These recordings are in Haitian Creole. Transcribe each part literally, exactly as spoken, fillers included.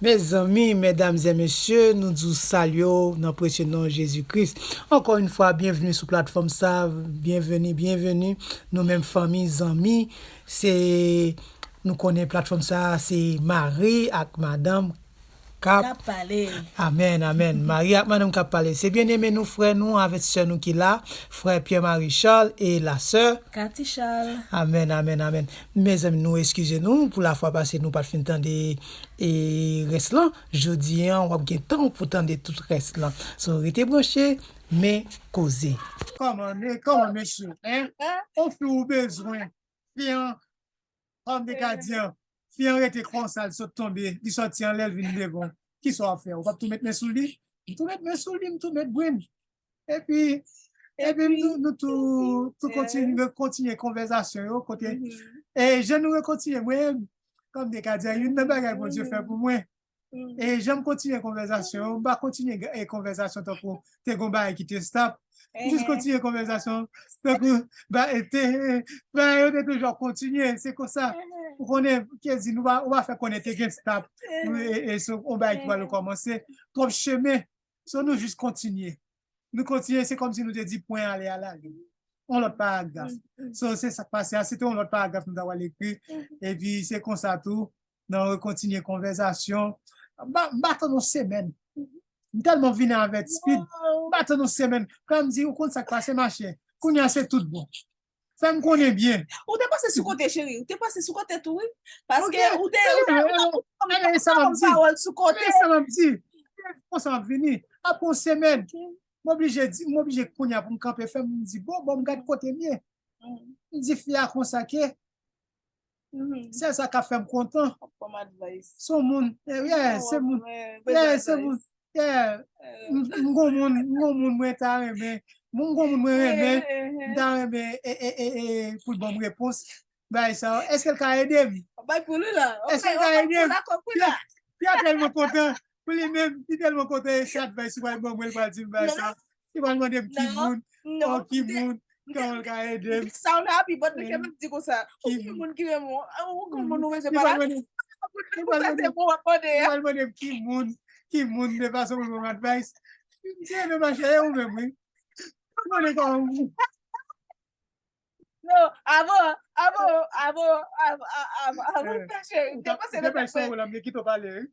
Mezanmi, medam e mesye, nou di w salye w nan presye non Jezi Kris. Ankò yon fwa, byenveni sou platfòm sa, byenveni, byenveni. Nou menm fanmi, zanmi, se, nou konnen platfòm sa, se mari ak madanm k ap K ap pale. Amèn, amèn. Mari ak madanm k ap pale. Se byeneme nou, frè nou, avèk sè nou ki la, frè Pierre Marie Charles e la sè Cathy Charles. Amèn, amèn, amèn. Mezanmi, nou eskize nou pou lafwa pase nou pa t fin tande e rès lan. Jodi a, w ap gen tan pou tande tout rès lan. So, rete branche, men koze. Kòman, men kòman, mesye? Hein? On fi ou bezwen. Fi an, kòm de ka di an, fi an rete konsa, l sot tonbe, li sòti anlè, l vin devan w. Kisa w ap fè? Ou p ap tou met men sou li? M tou met men sou li, m tou met brenn. Epi, epi nou, nou tou, tou kontinye, kontinye konvèsasyon yo, kote, e jan nou rekontinye, mwen, kòm de ka di, youn nan bagay Bondye fè pou mwen, e jan m kontinye konvèsasyon yo, m pa kontinye e konvèsasyon tankou te gon bagay ki te stop. M jis kontinye konvèsasyon tankou ba, e te, bagay yo te toujou ap kontinye, se konsa. Ou konnen, Kezi, nou pa, ou pa fè konnen te gen stop. E, e se yon bagay ki pral kòmanse. Twòp chemen. So, nou jis kontinye. Nou kontinye, se kòmsi nou te di pwen ale a la. Yon lòt paragraf. So, se sa k pase a, se te yon lòt paragraf nou ta pral ekri. Epi, se konsa tou, nan rekontinye konvèsasyon. M pa, m pa tann yon semèn. M tèlman vini avèk speed. M pa tann yon semèn. Kan m di, ou konn sa k pase, mache. Kounye a, se tout bon. Fè m konnen byen. Ou te pase sou kote, cheri. Ou te pase sou kote tou, wi. Paske ou te, ou te, ou te, ou te pawòl sou kote. Men sa m ap di. Konsa m ap vini. Apre yon semèn, m oblije di, m oblije kounye a pou m kanpe fè m di, bon, bon, m gad kote m ye. M di fi a konsa ke, sèl sa k ap fè m kontan. Se yon moun, eh, yeah, se moun, yeah, se moun, yeah. M, m gon moun, m gon moun mwen ta renmen, m gon moun mwen renmen, m ta renmen, e, e, e, e, pou l ban m repons. Bay sa, èske l ka ede m? Bay pou li la. Èske l ka ede m? Pi a tèlman kontan. Pou li menm, li tèlman kontan, e se advice li pral ban mwen, li pral di m bay sa. Li pral mande m ki moun, oh, ki moun, kòman l ka ede m. Sound happy, but li ka menm di konsa, ou ki moun ki renmen w, ou ki moun ou bezwen pale avè l. Li pral mande m, li pral mande m ki moun, ki moun, de fason pou l ban m advice. M di, ebyen, machè, e ou menm, wi. Ou konnen kòman m. Non, avan, avan, avan, avan, avan, avan, cheri, m te panse nan tèt mwen.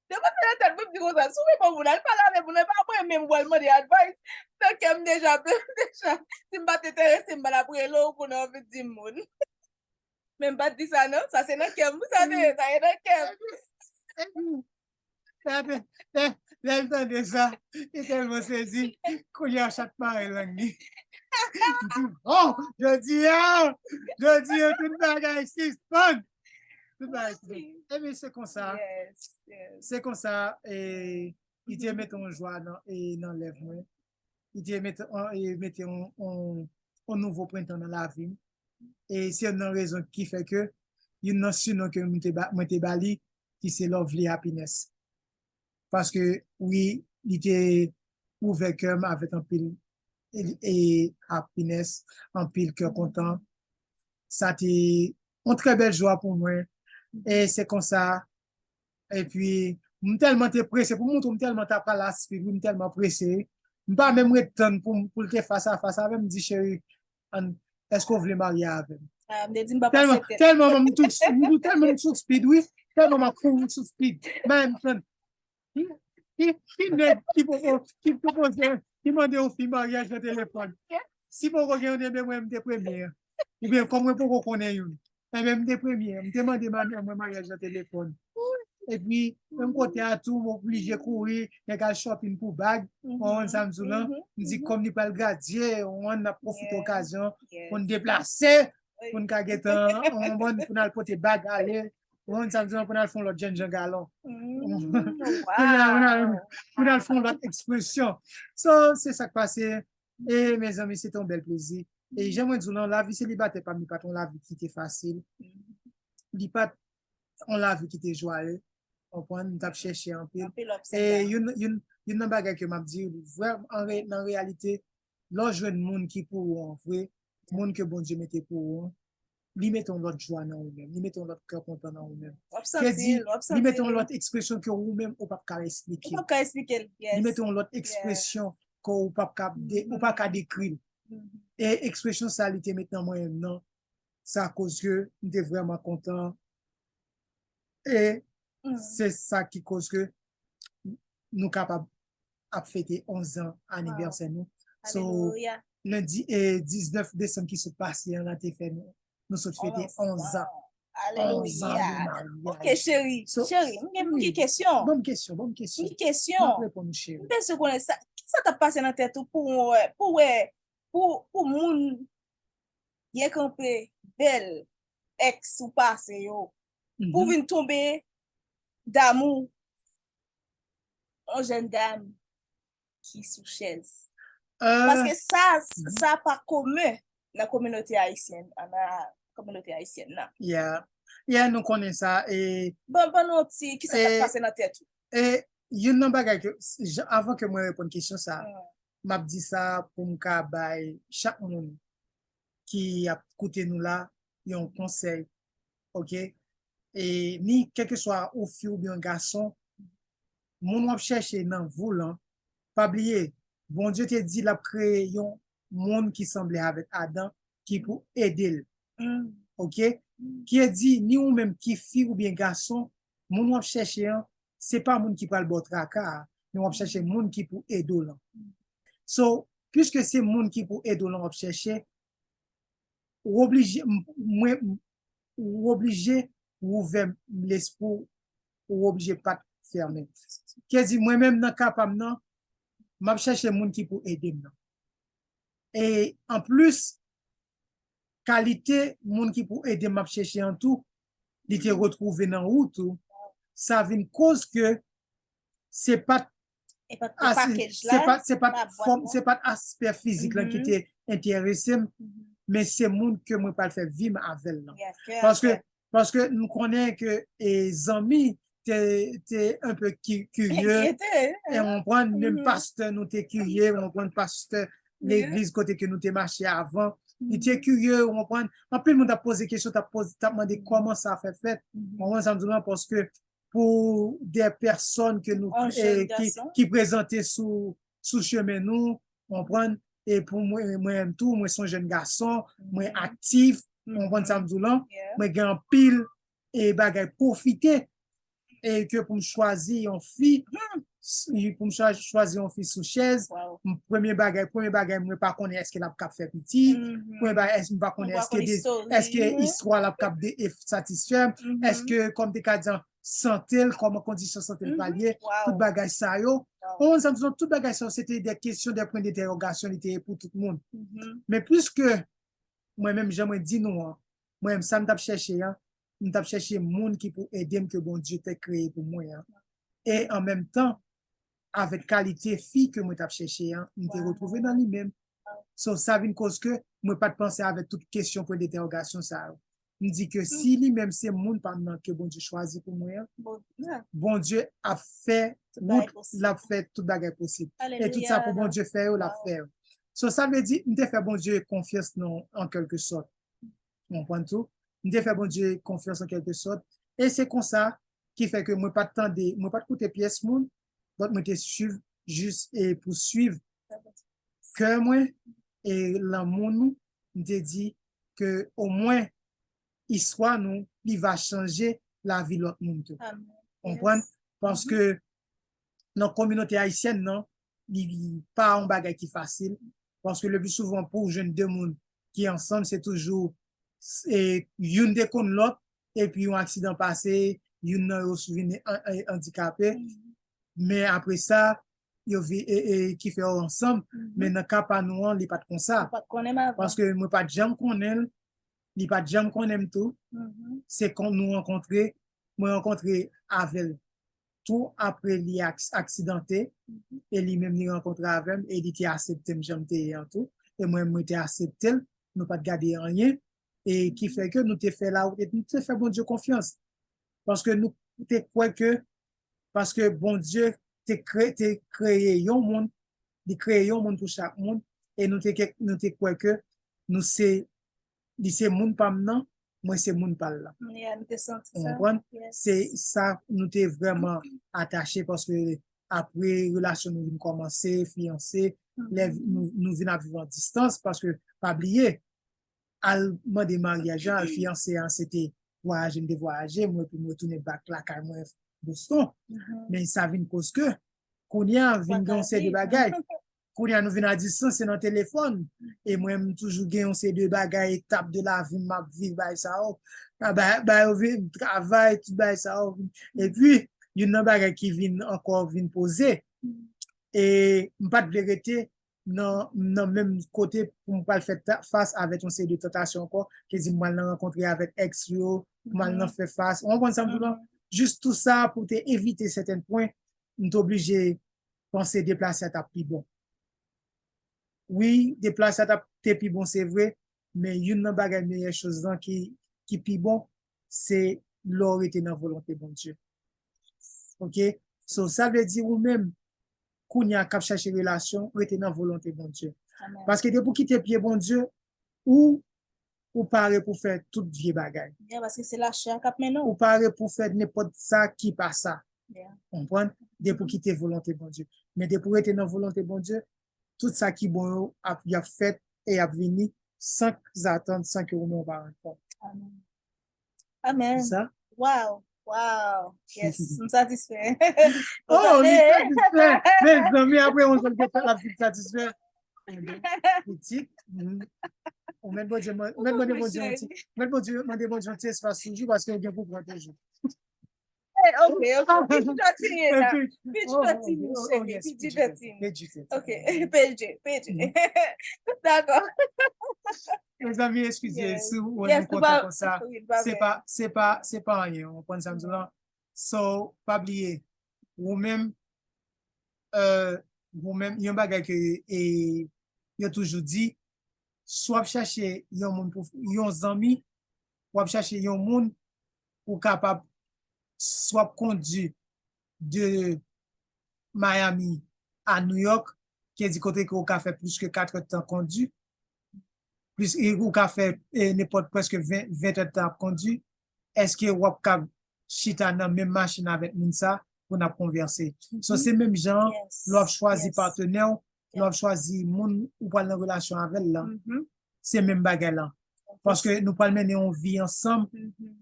Depanse nan tèt mwen, m di konsa, si w renmen yon moun, e pa mwen menm w al mande advice. Nan kè m deja, m deja, si m pa t enterese, m pa t ap rele w pou nan anvi di m moun. Men m pa t di sa non, sa se nan kè m, sa se, sa ye nan kè m. Lè, lè, lè l tande sa, li tèlman sezi, kounye a chat mare lang li. Li di, bon, jodi a, jodi a, tout bagay sispann. Tout bagay sispann. Ebyen, se konsa, se konsa, e, li te mete yon jwa nan, e, nan lèv mwen. Li te mete, e, mete yon, yon, yon nouvo prentan nan lavi m. E se youn nan rezon ki fè ke youn nan sinon ke mwen te ba, mwen te ba li, ki se Lovely Happiness. Paske, wi, li te ouvè kè m avèk anpil, e, e happiness, anpil kè kontan. Sa te yon trè bèl jwa pou mwen. E se konsa, epi, m tèlman te prese, pou m montre w, m tèlman t ap pale a speed, wi, m tèlman prese. M pa menm ret tann pou, pou l te fas a fas avè m, m di, cheri, ann, èske w vle marye avè m? Ah, m te di m pa pase tèt. Tèlman, tèlman m tou, m tou, tèlman m sou speed, wi. Tèlman m ap kouri sou speed. Men, m tann. Ki, ki, ki nèg ki poko, ki pwopoze, ki mande yon fi maryaj nan telefòn? Si poko gen yon, ebyen mwen, m te premye. Oubyen kòm mwen poko konnen youn. Ebyen, m te premye. M te mande manman mwen maryaj nan telefòn. Epi, menm kote a tou, m oblije kouri, nèg al shopping pou bag. Ou konprann sa m di w lan? M di, kòm li pral gradye, ou konprann, n ap pwofite okazyon pou n deplase, pou n ka gentan, ou konprann, pou n al pote bag ale. Ou konprann sa m di w lan, pou n al fè yon lòt jènjan galon. Pou n al, pou n al, pou n al fè yon lòt ekspresyon. So, se sa k pase. E, mezanmi, se te yon bèl plezi. E, jan mwen di w lan, lavi selibatè pa m, li pa t yon lavi ki te fasil. Li pa t yon lavi ki te jwaye. Konprann, m t ap chèche anpil. E youn, youn, youn nan bagay ke m ap di, vrèman, an re-, nan reyalite, lè w jwenn moun ki pou ou an vre, moun ke Bondye mete pou ou an, li mete yon lòt jwa nan ou menm, li mete yon lòt kè kontan nan ou menm. W ap santi l, w ap santi l. Li mete yon lòt ekspresyon ke ou menm ou p ap ka eksplike. Ou p ap ka eksplike l, yes. Li mete yon lòt ekspresyon ke ou p ap ka, de, ou pa ka dekri l. E ekspresyon sa li te met nan mwen nan, sa koz ke m te vrèman kontan. E se sa ki koz ke nou kapab ap fete onz an anivèsè nou. So, Alelouya. Lendi e diznèf desanm ki sot pase an la te fè nou. Nou sot fete onz an. Onz an de Alelouya. maryaj. Ok, cheri, So, cheri, m gen m wi. gen kesyon. Ban m kesyon, ban m M kesyon. gen kesyon. M ap reponn ou, cheri. M bezwen konnen sa. Kisa t ap pase nan tèt ou pou w wè, pou w wè, pou, pou moun byen kanpe, bèl, èks ou pase yo, pou w vin tonbe damou yon jèn dam ki sou chèz. Paske sa, sa pa komen nan kominote ayisyèn, nan kominote ayisyèn nan. Yeah. Yeah, nou konnen sa. E, Ban, ban nou ti, kisa k ap pase nan tèt ou? E youn nan bagay ke, jan, avan ke mwen reponn kesyon sa, m ap di sa pou m ka bay chak moun ki ap koute nou la yon konsèy, ok? E ni kèlkeswa ou fi oubyen gason, moun w ap chèche nan vi w lan, pa bliye, Bondye te di l ap kreye yon moun ki sanble avèk Adan, ki pou ede l, ok? Ki e di, ni ou menm ki fi oubyen gason, moun w ap chèche an, se pa moun ki pral ba w traka a, men w ap chèche moun ki pou ede w lan. So, piske se moun ki pou ede w lan w ap chèche, ou oblije, m- mwen, ou oblije ouvè lespri w, ou oblije pa t fèmen. Ki e di, mwen menm nan ka pa m nan, m ap chèche moun ki pou ede m nan. E anplis, kalite moun ki pou ede m ap chèche an tou, li te retwouve nan ou tou. Sa vin koz ke se pa t E pa t package la, se pa t fòm, se pa t aspè fizik lan ki te enterese m, men se moun ke mwen pral fè vi m avè l lan. Paske, paske nou konnen ke e, zanmi te, te un peu kirye, e w konprann, menm pastè nou te kirye, w konprann, pastè legliz kote ke nou te mache avan, li te kirye, w konprann. Anpil moun t ap poze kesyon, t ap poze, t ap mande kòman sa fè fèt. W konprann sa m di w lan, paske pou de pèsòn ke nou, ki, ki prezante sou, sou chemen nou, w konprann, e pou mwen, mwen menm tou, mwen se yon jèn gason, mwen aktif, w konprann sa m di w lan, mwen gen anpil e bagay pwofite, e ke pou m chwazi yon fi, pou m chwazi yon fi sou chèz, premye bagay, premye bagay, mwen pa konnen èske l ap kab fè pitit, premye bagay, èske m pa konnen èske, èske istwa l ap kab satisfè m, èske, kòm te ka di an, sante l, kòman kondisyon sante l pral ye, tout bagay sa yo. Ou konprann sa m di w lan, tout bagay sa yo, se te de kesyon, de pwen dentèwogasyon li te ye pou tout moun. Men piske mwen menm, jan mwen di nou an, mwen menm, sa m t ap chèche an, m t ap chèche moun ki pou ede m ke Bondye te kreye pou mwen an. E an menm tan, avèk kalite fi ke mwen t ap chèche an, m te retwouve nan li menm. So, sa vin koz ke mwen pa t panse avèk tout kesyon pwen dentèwogasyon sa yo. M di ke si li menm se moun pa m nan ke Bondye chwazi pou mwen an, Bondye ap fè wout, l ap fè tout bagay posib. E tout sa pou Bondye fè yo, l ap fè yo. So, sa vle di, m te fè Bondye konfyans nan, an kèlke sòt. Ou konprann tou? M te fè Bondye konfyans an kèlke sòt. E se konsa ki fè ke mwen pa t tande, mwen pa t koute pyès moun, but mwen te swiv jis e pou swiv kè mwen e lanmou nou, m te di ke omwen istwa nou, li va chanje lavi lòt moun tou. Ou konprann? Paske nan kominote ayisyèn nan, li pa yon bagay ki fasil. Paske le pli souvan pou w jwenn de moun ki ansanm, se toujou e, youn te konn lòt, epi yon aksidan pase, youn nan yo vin an- an- andikape. Men apre sa, yo vi- e- e- ki fè yo ansanm. Men nan ka pa nou an, li pa t konsa. Paske mwen pa t janm konnen l, li pa t janm konnen m tou. Se kon nou rankontre, mwen rankontre avè l tou apre li aks- aksidante, e li menm li rankontre avè m, e li te aksepte m jan m te ye an tou, e mwen, mwen te aksepte l, nou pa t gade anyen, e ki fè ke nou te fè lawout, e nou te fè Bondye konfyans. Paske nou te kwè ke, paske Bondye te kre- te kreye yon moun, li kreye yon moun pou chak moun, e nou te ke- nou te kwè ke nou se, li se moun pa m nan, mwen se moun pa l lan. Yeah, m te santi Ou sa. Konprann? Yes. Se sa nou te vrèman atache paske apre relasyon nou vin kòmanse, fiyanse, lè Mhm. nou, nou vin ap viv an distans paske pa bliye, al mande maryaj la, al fiyanse an, se te vwayaje, m te vwayaje, mwen epi m retounen back lakay mwen Boston. Mhm. Men sa vin koz ke, kounye a vin gen yon seri de Bagay. Bagay. Kounye a nou vin a distans, se nan telefòn. E mwen, m toujou gen yon seri de bagay, etap de lavi m ap viv, bagay sa yo. Ah, ba, ba yo vin travay, tout bagay sa yo. Epi, youn nan bagay ki vin ankò vin poze. E m pa t vle rete nan, nan menm kote pou m pral fè ta- fas avèk yon seri de tantasyon ankò, ke di m pral nan rankontre avèk ex yo, m pral nan fè fas. Ou konprann sa m di w lan? Jis tou sa pou te evite sèten pwen, m te oblije panse deplase a t ap pi bon. Wi, deplase a t ap te pi bon, se vre, men youn nan bagay meyè choz lan ki, ki pi bon, se lè w rete nan volonte Bondye. Oke? So, sa vle di ou menm, kounye a k ap chache relasyon, rete nan volonte Bondye. Amen. Paske depi w kite pye Bondye, ou, ou pare pou fè tout vye bagay. Yeah, paske se lachè k ap mennen w. Ou pare pou fè nenpòt sa ki pa sa. Yeah. Konprann? Depi w kite volonte Bondye. Men depi w rete nan volonte Bondye, tout sa ki bon yo ap, y ap fèt e y ap vini san k zatann, san ke ou menm ou pa rann kont. Amen. Amen. Sa? Wow. Wow. Yes. M satisfè. Oh, li satisfè. Mezanmi, apre yon jèn ke fè la vin satisfè. Pitit, mm. Ou mèt Bondye, mèt mande Bondye yon ti, mèt Bondye, mande Bondye yon ti espas toujou paske ou gen pou pran toujou. Eh, ok, ok. Pi chita tini la. Pi chita tini, cheri. Pi chita tini. Ok, P J, P J. Dakò. Mezanmi, eskize Yes. si ou wè Yes, nou kontan konsa. Se pa, se pa, se pa anyen, ou konprann sa m di w lan? So, pa bliye, ou menm, euh, ou menm, yon bagay ke, e, yo toujou di, si w ap chache yon moun pou, yon zanmi, w ap chache yon moun ou kapab, si w ap kondi de Miami a New York, ke di kote ke ou ka fè plis ke kat èdtan kondi, plis, e ou ka fè, e, nenpòt prèske ven, ven èdtan ap kondi, èske w ap kab chita nan menm machin avèk moun sa pou n ap konvèse? So, se menm jan, Yes. Lè w ap chwazi Yes. patnè w, lè w ap chwazi moun ou pral nan relasyon avè l lan, Mhm. se menm bagay lan. Paske nou pral mennen yon vi ansanm, Mhm.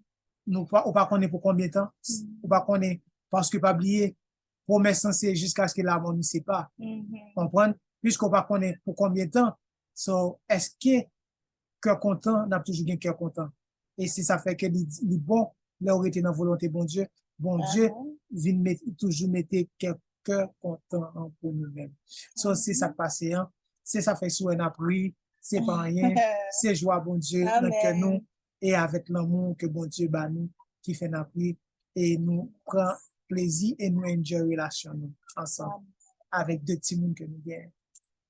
nou pa, ou pa konnen pou konbyen tan, Mhm. ou pa konnen, paske pa bliye, pwomès lan se jiskaske lamò nou separe. Mhm. Konprann? Piske ou pa konnen pou konbyen tan, so, èske kè kontan, n ap toujou gen kè kontan? E se sa fè ke li, li bon, lè w rete nan volonte Bondye, Bondye Amen. vin met, toujou mete kè, kè kontan an pou nou menm. So, se sa k pase an, se sa fè si w wè n ap ri, se pa anyen, se jwa Bondye nan kè nou, Amen. E avèk lanmou ke Bondye ba nou, ki fè n ap ri, e nou pran plezi e nou enjoy relasyon nou ansanm avèk de timoun ke nou genyen.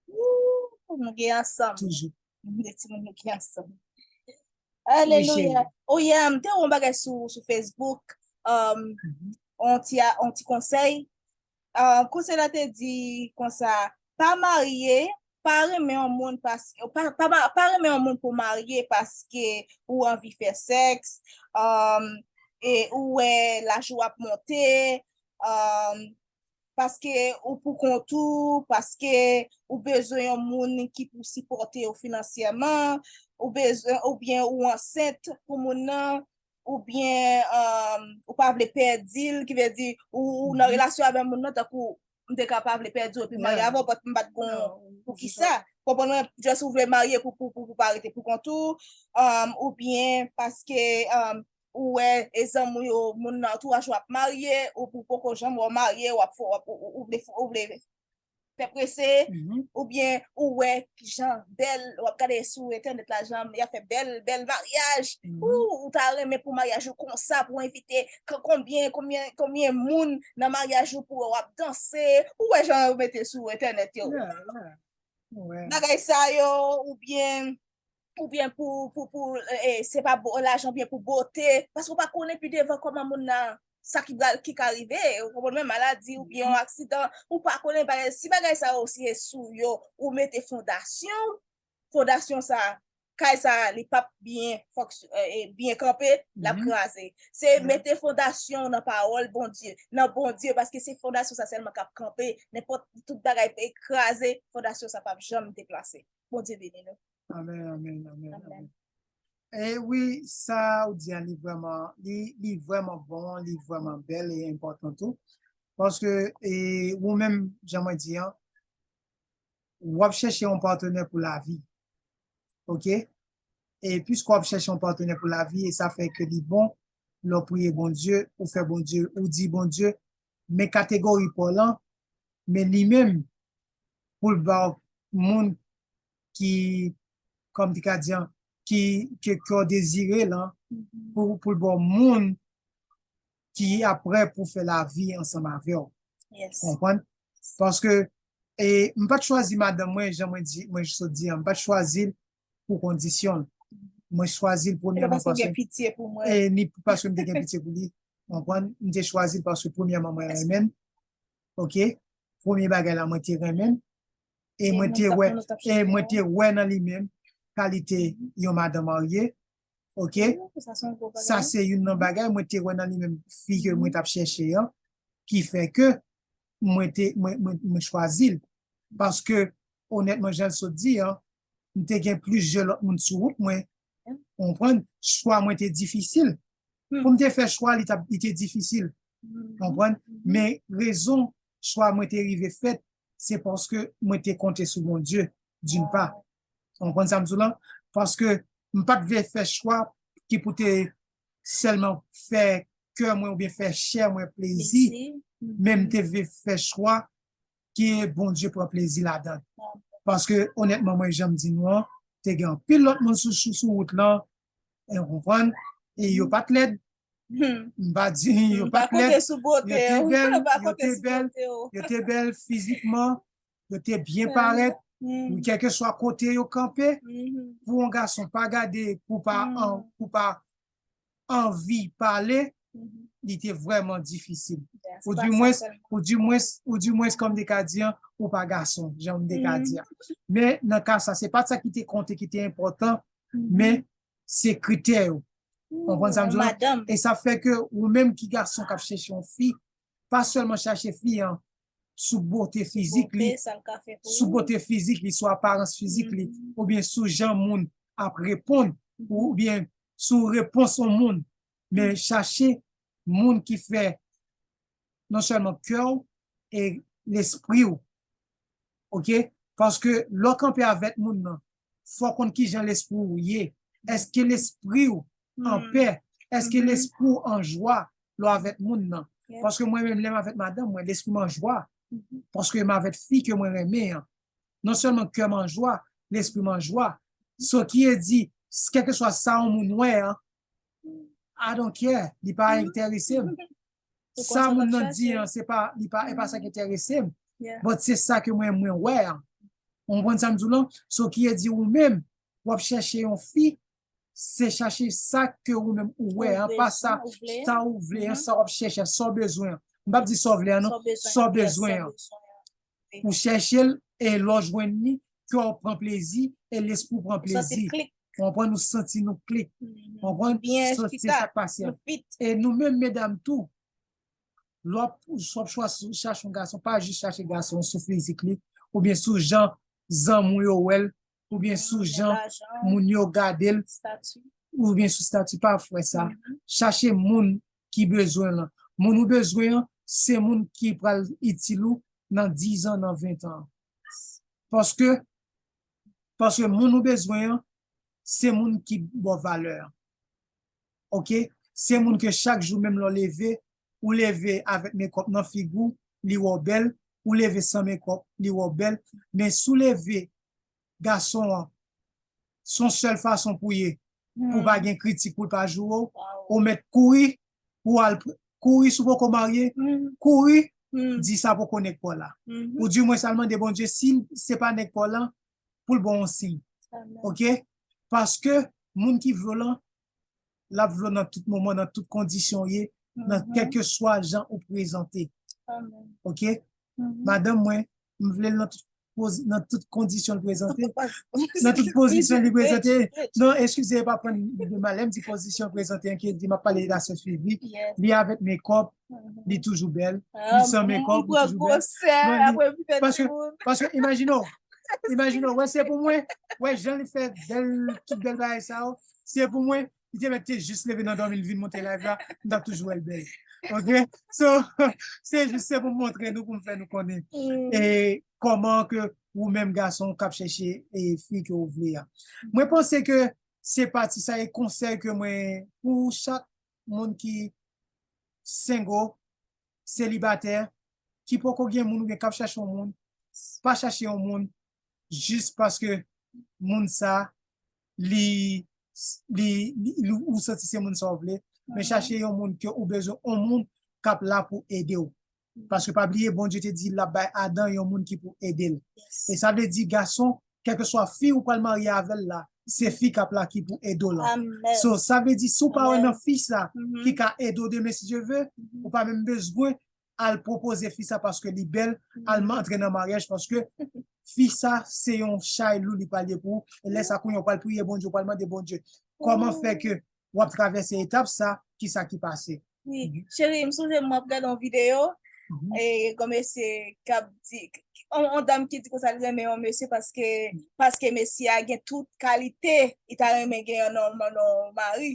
Woo, nou gen ansanm. Toujou. De timoun nou gen ansanm. Alelouya. Cheri. Oh yeah, m te wè yon bagay sou, sou Facebook. Um, Mhm. On ti, a- on ti konsèy. Um, konsèy la te di konsa, pa marye, pa renmen yon moun paske, pa, pa, pa renmen yon moun pou marye paske ou anvi fè sèks, um, e ou wè laj ou ap monte, um, paske ou pou kont ou, paske ou bezwen yon moun ki pou sipòte ou finansyèman, ou bezwen, oubyen ou ansent pou moun nan, oubyen, um, ou pa vle pèdi l, ki vle di, ou, ou nan relasyon avè moun nan, tankou m te ka pa vle pèdi w epi marye avè w, but m pa t gon, poukisa? Konprann mwen, just ou vle marye pou, pou, pou, pou pa rete pou kont ou, um, oubyen paske, um, ou wè e zanmi w yo, moun nan antouraj ou ap marye, ou pou poko janm wè w marye, w ap fè, w ap, ou, ou, ou vle, ou vle fè prese, oubyen ou wè kijan bèl, w ap gade sou entènèt la, jan y ap fè bèl, bèl maryaj, ou, ou ta renmen pou maryaj ou konsa, pou envite k- konbyen, konbyen, konbyen moun nan maryaj ou pou w ap danse, ou wè jan yo mete sou entènèt yo. Yeah, yeah. Ou wè. Bagay sa yo, oubyen, oubyen pou, pou, pou, eh, se pa bo- lajan, oubyen pou bote, paske w pa konnen pi devan kòman moun nan, sa ki pral, ki ka rive, ou konprann mwen, maladi, oubyen yon aksidan, ou pa konnen bagay, si bagay sa yo se sou yo, ou mete fondasyon, fondasyon sa, kay sa a, li p ap byen fonksy- e, e, byen kanpe, l ap kraze. Se mete fondasyon w nan pawòl Bondye, nan Bondye, paske se fondasyon sa sèlman k ap kanpe. Nenpòt tout bagay pe kraze, fondasyon sa p ap janm deplase. Bondye beni nou. Amen, amen, amen, amen. E wi, sa ou di a, li vrèman, li, li vrèman bon, li vrèman bèl e enpòtan tou. Paske, e, ou menm, jan mwen di an, w ap chèche yon patnè pou lavi. Oke? E piske w ap chèche yon patnè pou lavi, e sa fè ke li bon, lè w priye Bondye, ou fè Bondye, ou di Bondye, men kategori pa w lan, men li menm, pou l ba w moun ki, kòm te ka di an, ki, ke kè w dezire lan, pou, pou l ba w moun ki ap prè pou fè lavi ansanm avè w. Konprann? Paske, e, m pa t chwazi madanm mwen, jan mwen di, mwen sot di an, m pa t chwazi l pou kondisyon l. Mwen chwazi l premyèman paske, e, ni paske m te gen pitye pou li. Konprann? M te chwazi l paske premyèman mwen renmen l. Oke? Premye bagay la, mwen te renmen l. E mwen te wè, e mwen te wè nan li menm kalite yon madanm marye. Oke? Sa se youn nan bagay mwen te wè nan li menm fi ke mwen t ap chèche an, ki fè ke mwen te, mwen, mwen, mwen chwazi l. Paske, onètman, jan l sot di an, m te gen plizyè lòt moun sou wout mwen. Konprann? Chwa mwen te difisil. Pou m te fè chwa, li t ap, li te difisil. Konprann? Men rezon chwa mwen te rive fèt, se paske mwen te konte sou Bondye, d'une part. Konprann sa m di w lan? Paske m pa t vle fè chwa ki pou te sèlman fè kè mwen oubyen fè chè mwen plezi, men m te vle fè chwa ke Bondye pran plezi ladan l. Paske, onètman, mwen, jan m di nou an, te gen anpil lòt moun sou, sou, sou wout lan, e w konprann, e yo pa t lèd. M pa di yo pa t lèd, yo te bèl, yo te bèl, yo te bèl fizikman, yo te byen parèt, kèlkeswa kote yo kanpe, pou yon gason pa gade, pou pa, pou pa anvi pale, li te vrèman difisil. Ou di mwens, ou di mwens, ou di mwens kòm de ka di an, ou pa gason, jan m de ka di an. Men nan ka sa, se pa sa ki te konte, ki te enpòtan, men se kritè yo. Konprann sa m di w lan? E sa fè ke ou menm ki gason k ap chèche yon fi, pa sèlman chache fi an sou bote fizik li, sou bote fizik li, sou aparans fizik li, oubyen sou jan moun ap reponn, oubyen sou repons yon moun, men chache moun ki fè non sèlman kè w e lespri w. Oke? Paske lè w kanpe avèk moun nan, fò w konn kijan lespri w ye. Èske lespri w an pè? Èske lespri w an jwa lè w avèk moun nan? Paske mwen menm, lè m avèk madanm mwen, lespri m an jwa. Paske m avèk fi ke mwen renmen an. Non sèlman kè m an jwa, lespri m an jwa. So ki e di, kèlkeswa sa yon moun wè an, I don't care, li pa enterese m. Sa moun nan di an, se pa, li pa, e pa sa ki enterese m. But se sa ke mwen, mwen wè an. Ou konprann sa m di w lan? So ki e di ou menm, w ap chèche yon fi, se chache sa ke ou menm ou wè an, pa sa, sa ou vle an, sa w ap chèche an, sa w bezwen an. M p ap di sa w vle an non, sa w bezwen an. Ou chèche l, e lè w jwenn li, kè w pran plezi, e lespri w pran plezi. Konprann, nou santi nou klik. Konprann? Se sa k pase an. E nou menm medam tou, lè w ap, w ap chwa-, chache yon gason, pa jis chache gason sou fizik li, oubyen sou jan zanmi w yo wè l, oubyen sou jan moun yo gade l, oubyen sou stati, pa fè sa. Chache moun ki bezwen lan. Moun ou bezwen an, se moun ki pral itil ou nan diz an, nan ven an. Paske, paske moun ou bezwen an, se moun ki ba w valè an. Oke? Se moun ke chak jou, menm lè w leve, ou leve avèk mekòp nan figi w, li wè w bèl, ou leve san mekòp, li wè w bèl, men si w leve gason an, se yon sèl fason pou ye, pou pa gen kritik, pou l pa joure w, ou mèt kouri, pou al pr-, kouri si w poko marye, kouri, di sa poko nèg pa w la. Ou di mwens al mande Bondye si se pa nèg pa w lan, pou l ba w yon siy. Oke? Paske moun ki vle w lan, l ap vle w nan tout moman, nan tout kondisyon w ye, nan kèlkeswa jan ou prezante. Oke? Madanm mwen, m vle l nan tout, poz, nan tout kondisyon l prezante, nan tout pozisyon li prezante. Non, eskize, pa pran de mal, lè m di pozisyon l prezante an, ki di m ap pale de la sè Fifi, li avèk mekòp, li toujou bèl, li san mekòp, li toujou bèl. Non, li, paske, paske imajine w, imajine w, wè, se pou mwen, wè, jan li fè bèl, tout bèl bagay sa yo, se pou mwen, li te mèt te jis leve nan dòmi, li vin monte live la, m t ap toujou wè l bèl. Ok? So, se jis se pou m montre nou, pou m fè nou konnen. E kòman ke ou menm gason k ap chèche e fi ke ou vle a. Mwen panse ke se pati sa e konsèy ke mwen, pou chak moun ki single, selibatè, ki poko gen moun oubyen k ap chache yon moun, pa chache yon moun jis paske moun sa, li, li, li, li, ou santi se moun sa w vle, men chache yon moun ke ou bezwen, yon moun k ap la pou ede w. Paske pa bliye, Bondye te di l ap bay Adan yon moun ki pou ede l. E sa vle di, gason, kèlkeswa fi ou pral marye avè l la, se fi k ap la ki pou ede w la. So, sa vle di, si w pa wè nan fi sa ki ka ede w demen, si Dye ve, ou pa menm bezwen al pwopoze fi sa paske li bèl, al antre nan maryaj, paske fi sa se yon chay lou li pral ye pou ou. E lè sa kounye a ou pral priye Bondye, ou pral mande Bondye kòman fè ke w ap travèse etap sa, ki sa ki pase. Wi, cheri, m sonje m ap gade yon videyo, e gon mesye k ap di, yon, yon dam ki di konsa li renmen yon mesye paske, paske mesye a gen tout kalite li ta renmen gen nan, nan, nan yon mari.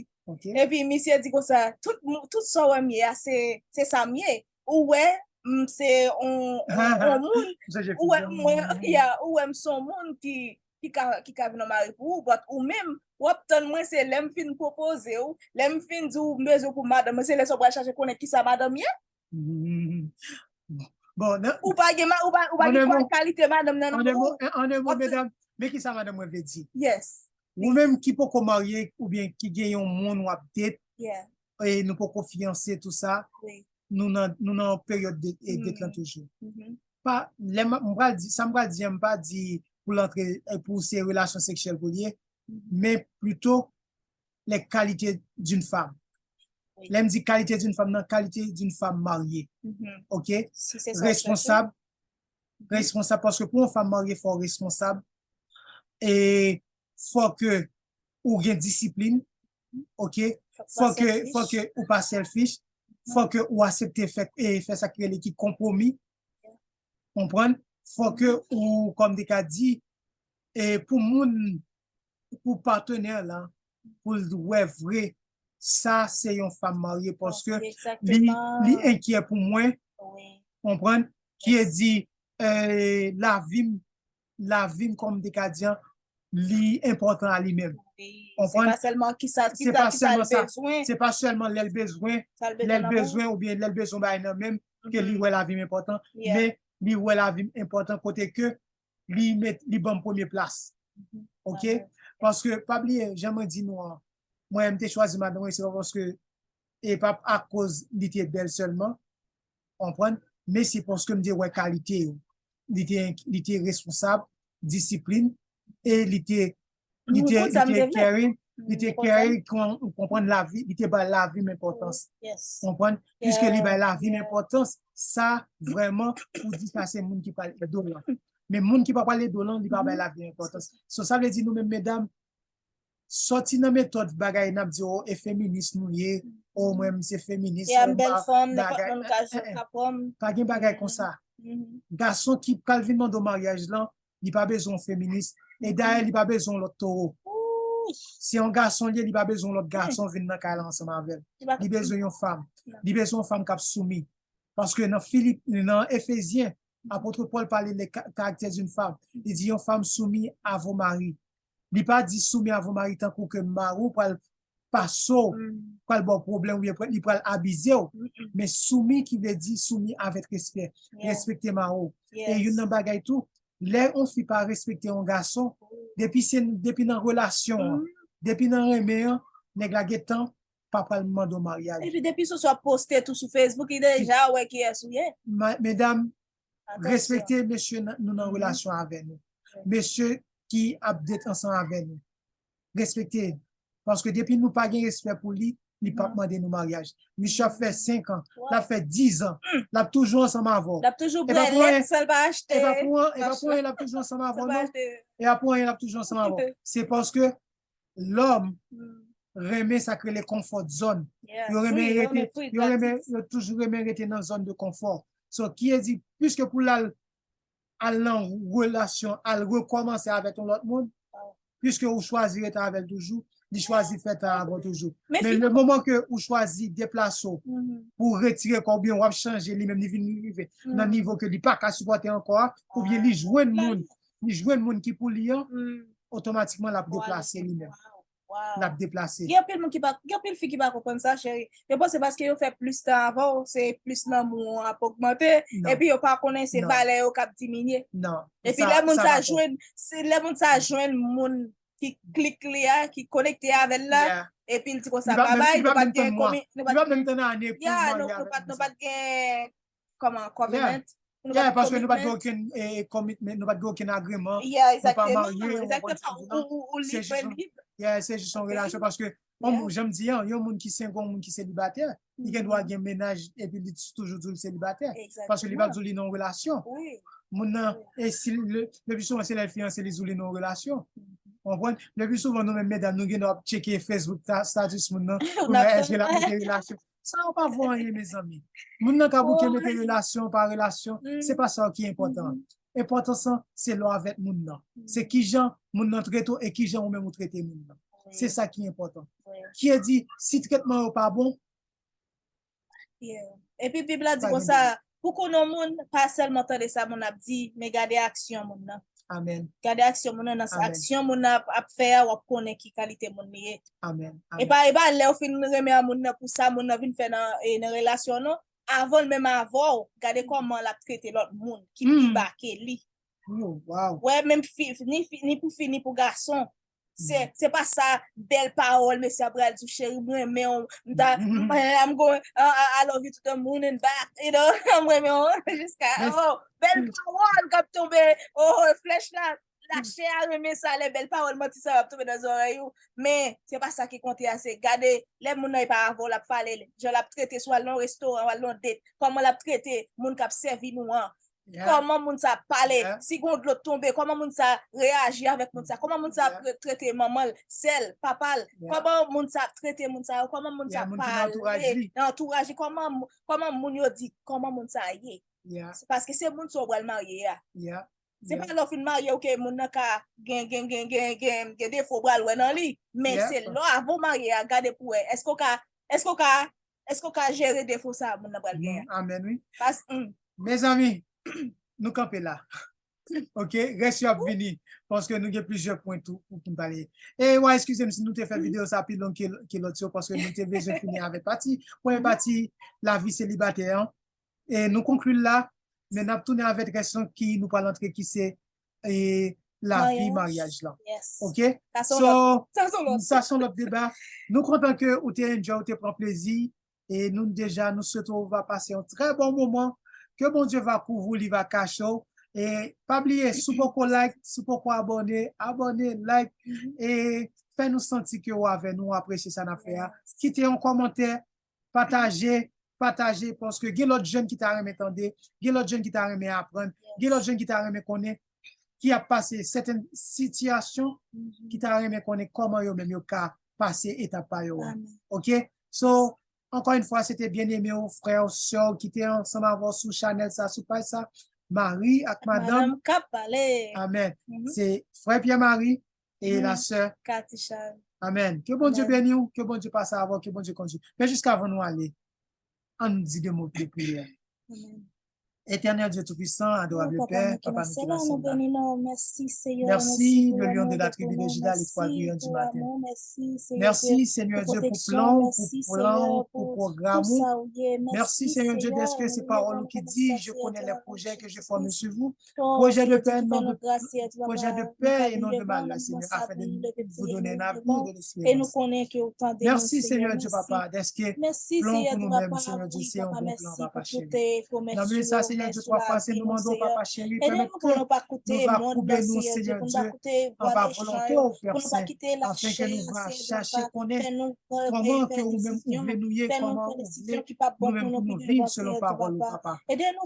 Epi misye di konsa, tout, tout sa w wè m ye a, se, se sa m ye. Ou wè, m se on, on, on moun. Ou wè, mwen, ya, ou wè m se on moun ki, ki ka, ki ka vin yon mari pou ou, but ou menm, w ap tann mwen, se lè m fin pwopoze w, lè m fin di w m bezwen pou madanm mwen, se lè sa w pral chache konnen kisa madanm ye. Bon, ou pa gen, ou pa, ou pa gen kalite madanm nan nan men w. An de mo, medam, men kisa madanm mwen vle di. Yes. Ou menm ki poko marye oubyen ki gen yon moun w ap date, e nou poko fiyanse, tou sa, nou nan, nou nan yon peryòd de, e, date lan toujou. Pa, lè m, m pral di, sa m pral di an, m pa di pou l antre, e, pou se relasyon seksyèl pou l ye, men plito les qualités d'une femme. Lè m di qualité d'une femme, nan qualité d'une femme mariée. Ok? Responsab, responsab, paske pou yon fanm marye, fò w responsab. E fò ke ou gen disiplin, ok? Fò ke, fò ke ou pa selfish, fò ke ou aksepte fè, e fè sa ki rele ki konpwomi, konprann? Fò ke ou, kòm te ka di, e pou moun, pou patnè la, pou l wè vre, sa se yon fanm marye, paske li, li enkyè pou mwen, konprann? Ki e di, eh, lavi m, lavi m, kòm m te ka di an, li enpòtan a li menm. Konprann? Se pa sèlman kisa, kisa, kisa l bezwen. Se pa sèlman lè l bezwen, lè l bezwen oubyen lè l bezwen bagay nan men m, ke li wè lavi m enpòtan, men li wè lavi m enpòtan kote ke li met, li ban m premye plas. Ok? Paske, pa bliye, jan mwen di nou an, mwen, m te chwazi madanm mwen, se pa paske, e pa akoz li te bèl sèlman, konprann? Men se paske m te wè kalite yo. Li te, li te responsab, disiplin, e li te, li te, li te caring, li te caring, kon-, konprann lavi, li te bay lavi m enpòtans. Konprann? Piske li bay lavi m enpòtans, sa, vrèman, pou di sa se moun ki pral ede w lan. Men moun ki pa pral ede w lan, li pa bay lavi enpòtans. So, sa vle di nou menm medam, sòti nan metòd bagay n ap di, o, e feminis nou ye, o, mwen, m se feminis, o, m pa bagay. Pa gen bagay konsa. Gason ki pral vin mande w maryaj lan, li pa bezwen yon feminis. E dayè, li pa bezwen yon lòt towo. Se yon gason li ye, li pa bezwen yon lòt gason vin nan kay la ansanm avè l. Li bezwen yon fanm. Li bezwen yon fanm k ap soumi. Paske nan Filip, nan Efezyen, apot Pòl pale de ka-, caractère d'une femme. Li di, yon fanm soumise à vos maris. Li pa di soumis à vos maris tankou ke mari w pral pase w, pral ba w pwoblèm, oubyen pral, li pral abize w. Men soumis ki vle di soumis avec respect. Respekte mari w. E youn nan bagay tou, lè yon fi pa respekte yon gason, depi se, depi nan relasyon an, depi nan renmen an, nèg la gentan pa pral mande w maryaj. Epi depi sou sa w ap poste tou sou Facebook, li deja wè kiyès ou ye. Medam, respekte mesye nou nan relasyon avè nou. Mesye ki ap date ansanm avè nou. Respekte. Paske depi nou pa gen respè pou li, li p ap mande nou maryaj. Misye ap fè senk an, l ap fè diz an, l ap toujou ansanm avè w. L ap toujou brè lèt san l pa achte. E pa pou anyen, e pa pou anyen, l ap toujou ansanm avè w, non. E pa pou anyen, l ap toujou ansanm avè w. Se paske lòm renmen sa k rele comfort zone. Yo renmen rete, yo renmen, yo toujou renmen rete nan zòn de konfò. So, ki e di, piske pou l al al nan relasyon, al rekòmanse avèk yon lòt moun, piske ou chwazi rete avè l toujou, li chwazi fè tan avè w toujou. Men le moman ke ou chwazi deplase w pou retire kò w, oubyen w ap chanje, li menm li vin rive nan nivo ke li pa ka sipòte ankò a, oubyen li jwenn moun, li jwenn moun ki pou li an, otomatikman l ap deplase li menm. L ap deplase. Gen anpil moun ki pa, gen anpil fi ki pa konprann sa, cheri. Yo panse paske yo fè plis tan avè w, se plis lanmou an ap ogmante, epi yo pa konnen se valè yo k ap diminye. Epi lè moun sa jwenn, se lè moun sa jwenn moun ki klik li a, ki konekte avè l la, epi l di konsa babay, nou pa t gen komi, nou pa t gen, ya, nou pa t gen kòman, covenant. Yeah, paske nou pa t gen okenn commitment, nou pa t gen okenn agreman, nou pa marye, ou konprann sa m di la? Se jis yon, yeah, se jis yon relasyon, paske yon moun, jan m di an, yon moun ki single, yon moun ki selibatè, li gen dwa gen mennaj epi li toujou di l selibatè, paske li pa di w li nan yon relasyon. Moun nan, e si le, le pi souvan se lè l fiyanse, li di w li nan yon relasyon. Ou konprann? Le pi souvan nou menm medam, nou gen dwa ap tcheke Facebook status moun nan pou wè èske l ap mete relasyon. Sa yo pa vo anyen, mezanmi. Moun nan ka bouke mete relasyon pa relasyon, se pa sa ki enpòtan. Enpòtan sa, se lè w avèk moun nan. Se kijan moun nan trete w e kijan ou menm ou trete moun nan. Se sa ki enpòtan. Ki e di, si tretman yo pa bon, epi Bib la di konsa, pou konnen yon moun, pa sèlman tande sa moun ap di, men gade aksyon moun nan. Gade aksyon moun nan, nan aksyon moun nan ap fè a, w ap konnen ki kalite moun li ye. E pa, e pa lè w fin renmen a moun nan pou sa moun nan vin fè nan, e, nan relasyon non. Avan l menm avè w, gade kòman l ap trete lòt moun ki pi ba ke li. Wè, menm fi, ni, fi, ni pou fi, ni pou gason. Se, se pa sa bèl pawòl mesye a pral di w, cheri, m renmen w, m ta, m, I'm going, I, I, I love you to the moon and back, you know, m renmen w jiska, oh, bèl pawòl k ap tonbe, oh, flèch la, lachè a renmen sa, lè bèl pawòl manti sa yo ap tonbe nan zòrèy ou, men se pa sa ki konte a, se gade, lè moun nan e pa avè w l ap pale, jan l ap trete sou al nan restoran, w al nan date, kòman l ap trete moun k ap sèvi nou an, kòman moun sa ap pale, si gon dlo tonbe, kòman moun sa reyaji avèk moun sa, kòman moun sa ap trete manman l, sè l, papa l, kòman moun sa ap trete moun sa yo, kòman moun sa ap pale nan antouraj li, kòman, kòman moun yo di, kòman moun sa ye. Paske se moun sa w pral marye a. Se pa lè w fin marye w ke moun nan ka gen, gen, gen, gen, gen, gen defo w pral wè nan li. Men se lè w avan w marye a, gade pou wè, èske w ka, èske w ka, èske w ka jere defo sa a moun nan pral gen an. Amèn, wi. Mezanmi, nou kanpe la. Ok, rès yo ap vini. Paske nou gen plizyè pwen tou pou, pou n pale. E w a eskize m si nou te fè videyo sa pi long ke, ke lòt yo, paske nou te bezwen fini avèk pati, premye pati, lavi selibatè an. E nou konkli l la, men n ap tounen avèk rès lan ki nou pral antre ki se, e, lavi maryaj lan. Ok? So, sa se yon lòt deba. Nou kontan ke ou te enjoy, ou te pran plezi. E nou deja, nou swete w va pase yon trè bon moman. Ke Bondye va kouvri w, li va kache w. E pa bliye, si w poko like, si w poko abòne, abòne, like. E fè nou santi ke w avè nou, w apresye sa n ap fè a. Kite yon kòmantè, pataje, pataje, paske gen lòt jèn ki ta renmen tande, gen lòt jèn ki ta renmen aprann, gen lòt jèn ki ta renmen konnen, ki ap pase sèten sitiyasyon, ki ta renmen konnen kòman yo menm yo ka pase etap pa yo a. Ok? So, ankò yon fwa, se te byeneme w, frè w, sè w ki te ansanm avè w sou chanèl sa, sou paj sa, Mari ak madanm. Madanm k ap pale. Amèn. Se frè Pierre Marie e la sè Cathy Charles. Amèn. Ke Bondye beni w, ke Bondye pase avè w, ke Bondye kondui w. Men jiskavan nou ale, ann di de mo de priyè. Éternel Dieu Tout-Puissant, adorable Père, Papa nou ki nan syèl la, merci, le lion de la tribu de Juda, l'étoile brillante du matin. Merci, Seigneur Dieu, pour plan, pour plan, pour programme. Merci, Seigneur Dieu, parce que c'est parole qui dit, je connais les projets que je forme sur vous. Projet de paix, non de, projet de paix et non de malheur, Seigneur, afin de vous donner un avenir de l'espérance. Merci, Seigneur Dieu, Papa, parce que plan pour nous-mêmes, Seigneur Dieu, c'est un bon plan, Papa chéri. Nan men sa, Senyè Dye, twa fwa sen, nou mande w, papa cheri, pèmèt ke nou va koube nou, Senyè Dye, anba volonte w, Pè Sen, afenke nou va chache konnen kòman ke ou menm ou vle nou ye, kòman ou vle nou menm pou nou viv selon pawòl ou, papa.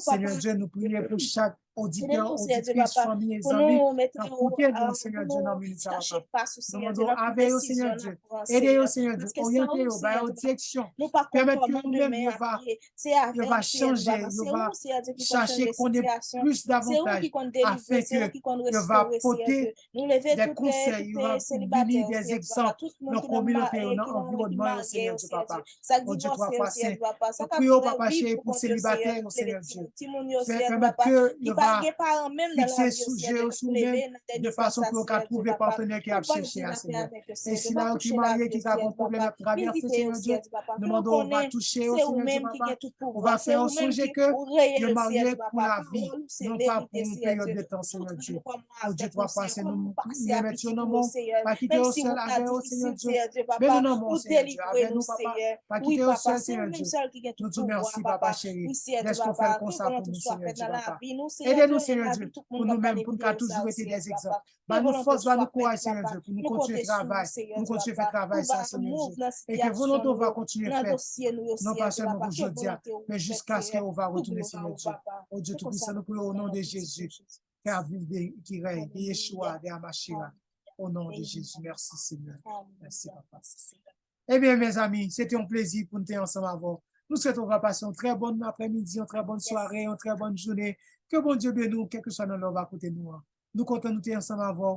Senyè Dye, nou priye pou chak oditè, oditris, fanmi e zanmi k ap koute nou, Senyè Dye, nan minit sa, papa. Nou mande w avè yo, Senyè Dye. Ede yo, Senyè Dye. Oryante yo, ba yo direksyon. Pèmèt ke yo menm yo va, yo va chanje, yo va chache konnen plis davantaj, afenke yo va pote de konsèy, yo va vini de egzanp nan kominote yo, nan anviwònman yo, Senyè Dye, papa. O Dye twa fwa sen, nou priye w, papa cheri, pou selibatè yo, Senyè Dye. Fè pèmèt ke yo va fikse sou je yo sou ou menm, de fason pou yo ka twouve patnè ke y ap chèche a, Senyè. E sila yo ki marye, ki ka gen pwoblèm y ap travèse, Senyè Dye, nou mande w va touche yo, Senyè Dye, papa. Ou va fè yo sonje ke yo marye pou lavi, non pa pou yon peryòd de tan, Senyè Dye. O Dye twa fwa sen, nou remèt yo nan men w. Pa kite yo sèl avè yo, Senyè Dye. Men nou nan men w, Senyè Dye. Avè nou, papa. Pa kite yo sèl, Senyè Dye. Nou di w mèsi, papa cheri, dèske w fè l konsa pou nou, Senyè Dye, papa. Ede nou, Senyè Dye, pou nou menm, pou n ka toujou rete de egzanp. Ba nou fòs, ba nou kouraj, Senyè Dye, pou nou kontinye travay, pou nou kontinye fè travay sa, Senyè Dye. E ke volonte w va kontinye fèt, non pa sèlman pou jodi a, men jiskaske ou va retounen, Senyè Dye. O Dye Toupisan, nou priye o non de Jezi, ki ap viv, de, ki rèy, de Yeshua, de Amashira. O non de Jezi, mèsi, Senyè. Mèsi, papa. Ebyen, mezanmi, se te yon plezi pou n te ansanm avè w. Nou swete w va pase yon trè bòn aprèmidi, yon trè bòn sware, yon trè bòn jounen. Ke Bondye beni w, kèlkeswa nan lè w va koute nou an. Nou kontan nou te ansanm avè w.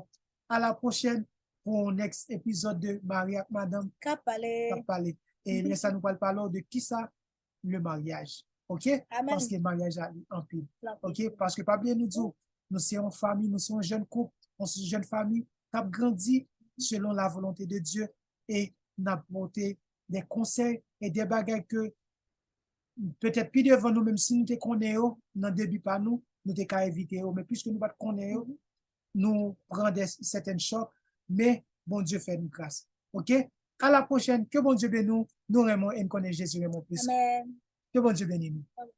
A la pwochèn pou yon next epizòd de Mari ak Madanm k ap pale. K ap pale. E lè sa nou pral pale w de kisa le maryaj. Oke? Paske maryaj la li anpil. Oke? Paske pa bliye nou di w, nou se yon fanmi, nou se yon jèn koup, yon jèn fanmi k ap grandi selon la volonte de Dye e n ap pote de konsèy e de bagay ke petèt pi devan nou, menm si nou te konnen yo nan debi pa nou, nou te ka evite yo. Men piske nou pa t konnen yo, nou pran de sèten chòk, men Bondye fè nou gras. Oke? A la pwochèn, ke Bondye beni w, nou renmen w e n konnen Jezi renmen w plis. Amèn. Ke Bondye beni nou.